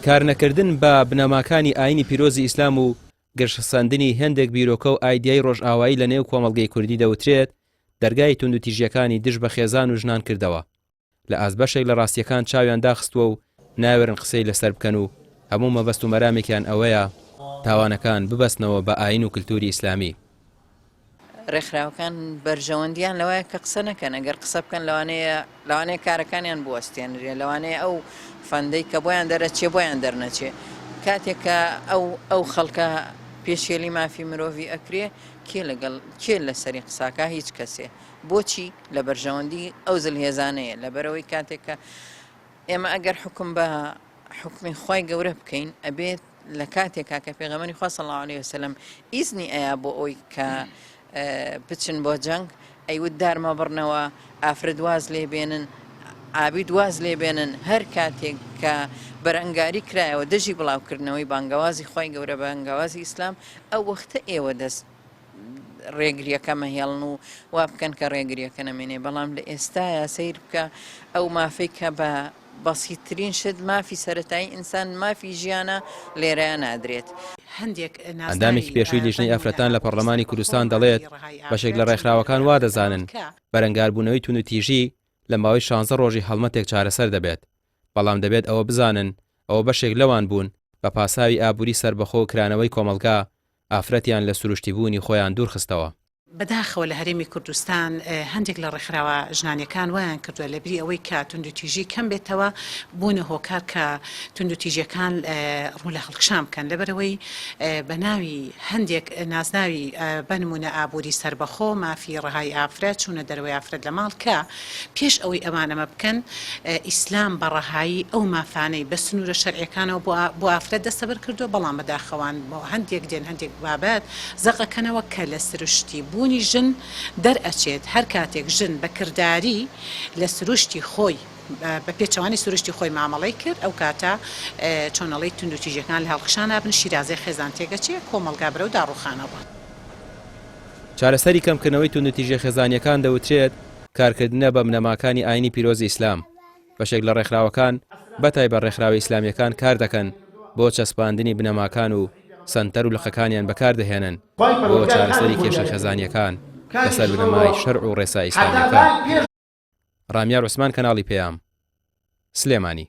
کارنەکردن بە بنەماکانی ئاینی پیرۆزی ئیسلام و گەشەسەندنی هێندێک بیرۆکە و ئایدیای ڕۆژئاوایی لە نێو کۆمەڵگەی کوردی دەوترێت دەرگای توندوتیژیەکانی دژ بە خێزان و ژنان کردەوە. لە ئاست بەشێک لە ڕاستیەکان چاویان داخستووە و ناوێرن قسەی لەسەر بکەن و هەموو مەبەست و مەرامێکیان ئەوەیە تاوانەکان ببەستنەوە بە ئاین و کلتوری ئیسلامی. ڕێکخراوەکان بەرژەوەندیان لەوەیە کە قسە نەکەن، ئەگەر قسە بکەن لەوانەیە لەوانەیە کارەکانیان بوەستێنرێ، لەوانەیە ئەو فەندەی کە بۆیان دەرەچێ بۆیان دەرنەچێ. کاتێک کە ئەو ئەو خەڵکە پێشێلی مافی مرۆڤی ئەکرێ کێ لەگەڵ کێ لەسەری قساکا هیچ کەسێ. بۆچی؟ لە بەرژەوەندی ئەو زلهێزانەیە، لەبەرئەوەی کاتێک کە ئێمە ئەگەر حوکم بە حوکمی خوای گەورە بکەین ئەبێت لە کاتێکا کە پێغەمبەری خوا صلی الله علیه وسلم ئیزنی ئەیا بۆ ئەوی کە بچن بۆ جەنگ ئەیوت دار مەبڕنەوە ئافرەت واز لێ بێنن عابید واز لێ بێنن هەر کاتێک کە بەرەنگاری کرایەوە دژی بڵاوکردنەوەی بانگەوازی خوای گەورە بانگەوازی ئیسلام ئەو وەختە ئێوە دەست ڕێگریەکە مەهێڵن و وا بکەن کە ڕێگریەکە نەمێنێ بەڵام لە ئێستایا سەیر بکە ئەو مافەی کە بە بەسیترین شت مافی سەتایی ئینسان مافی ژیانە لێرەیا نادرێت. هەندێک ئەندامێکی نازناوی پێشووی بە لیژنەی نموونە ئافرەتان لە ئابووری پەڕلەمانی سەربەخۆ، کوردستان مافی دەڵێت، ڕەهای بەشێک لە ئافرەت، چوونە ڕێکخراوەکان دەرەوەی وا ماڵ دەزانن کە بەرەنگاربوونەوەی توندوتیژی لە ماوەی شانزە ڕۆژی هەڵمەتێک چارەسەر دەبێت، بەڵام دەبێت ئەوە بزانن ئەوە بەشێک لەوان بوون بە پاساوی ئابووری سەربەخۆ و کرانەوەی کۆمەڵگا ئافرەتیان لە سروشتیبوونی خۆیان دوورخستەوە. بەداخەوە لە هەرێمی کوردستان هەندێک لە ڕێکخراوە ژنانیەکان وایان کردوە لەبری ئەوەی کە توندوتیژی کەم بێتەوە بوونە هۆکار کە توندوتیژیەکان ڕوو لە هەڵکشان بکەن لەبەرئەوەی بە ناوی هەندێک نازناوی بە نمونە ئابوری سەربەخۆ مافی ڕەهای ئافرەت چوونە دەرەوەی ئافرەت لە ماڵ کە پێش ئەوەی ئەوان ئەمە بکەن، ئیسلام بە ڕەهایی ئەو مافانەی بە سنوورە شەرعیەکانەوە بۆ بۆ ئافرەت دەستەبەر کردووە، بەڵام بەداخەوان بۆ هەندێک دێن هەندێک بابەت زەق ئەکەنەوە کە لە سروشتی بوونی ژن دەرئەچێت، هەر کاتێک ژن بە کرداری لە سروشتی خۆی بە پێچەوانەی سروشتی خۆی مامەڵەی کرد ئەو کاتە چۆن ئەڵێی توندوتیژیەکان لە هەڵکشان ئەبن، شیرازەی خێزان تێکەچێ، کۆمەڵگا بەرەو داڕووخان ئەڕوات. چارەسەری کەمکردنەوەی توندوتیژیە خێزانییەکان دەوترێت کارکردنە بە بنەماکانی ئاینی پیرۆزی ئیسلام، بەشێک لە ڕێکخراوەکان بەتایبەت ڕێکخراوە ئیسلامییەکان کاردەکەن بۆ چەسپاندنی بنەماکان و سەنتەر و لقەکانیان بەکاردەهێنن بۆ چارەسەری کێشە خێزانییەکان لەسەر بنەمای شەرع و ڕێسا ئیسلامییەکان. ڕامیار عوسمان کەناڵی پەیام، سلێمانی.